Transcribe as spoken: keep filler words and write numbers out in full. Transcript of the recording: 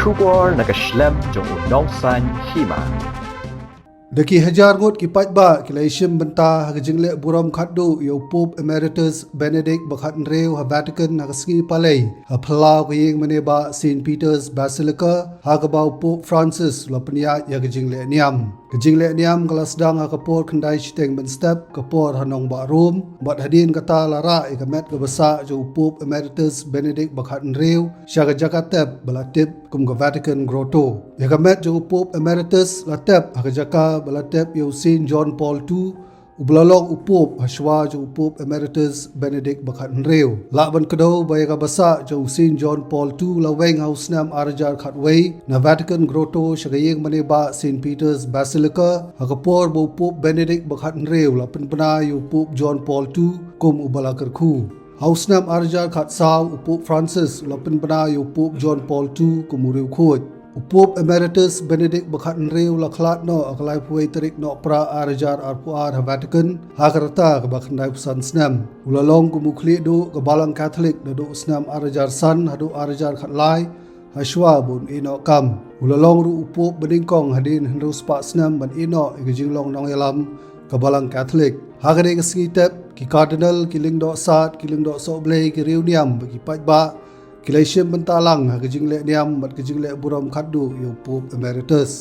Khubor na ka shlem jong u nongsan hima. Da ki hajar ngut ki paidbah ki la ïashim bynta ha ka jingleh burom khatduh ïa u Pope Emeritus Benedict ba khathynriew ha Vatican ha ka sngi Palei, ha phyllaw ka ïing mane ba Saint Peter's Basilica, ha kaba u Pope Francis la pynïaid ïa ka jingleh niam. Ka jingleh niam ka la sdang ha ka por khyndai shiteng mynstep, ka por ha nongbah Rome, bad hadien kata la rah ïa ka met kaba sah jong u Pope Emeritus Benedict ba khathynriew sha ka jaka tep ba la tip kum ka Vatican Grotto. Ïa ka met jong u Pope Emeritus la tep ha ka jaka ba la tep ïa u Saint John Paul two, uba la long u Pope hashwa jong u Pope Emeritus Benedict ba khathynriew. Lah ban kdew ba ïa kaba sah jong u Saint John Paul two la weng ha u snem ar hajar khatwei na Vatican Grotto sha ka ïing mane ba Saint Peter's Basilica, ha ka por ba u Pope Benedict ba khathynriew la pynbna ïa u Pope John Paul two kum uba la kyrkhu. Ha u snem ar hajar khatsaw, u Pope Francis u la pynbna ïa u Pope John Paul two kum u riewkhuid. U Pope Emeritus Benedict ba khathynriew la khlad noh ha ka laiphew wei tarik Nohprah ar hajar arphew ar ha Vatican, ha ka rta kaba khyndaiphew san snem. U la long kum u khlieh duh ka Balang Katholik naduh u snem ar hajar san haduh ar hajar khatlai, hashwa ba un ïeh noh kam. U la long ruh u Pope banyngkong hadien hynriew spah snem ban ïeh noh ïa ka jinglong nongïalam ka Balang Katholik. Ha kane ka sngi tep, ki Cardinal, ki lyngdoh sad, ki lyngdoh sohblei, ki riewniam bad ki paidbah ki la ïashim bynta lang ha ka jingleh niam bad ka jingleh burom khatduh ïa u Pope Emeritus.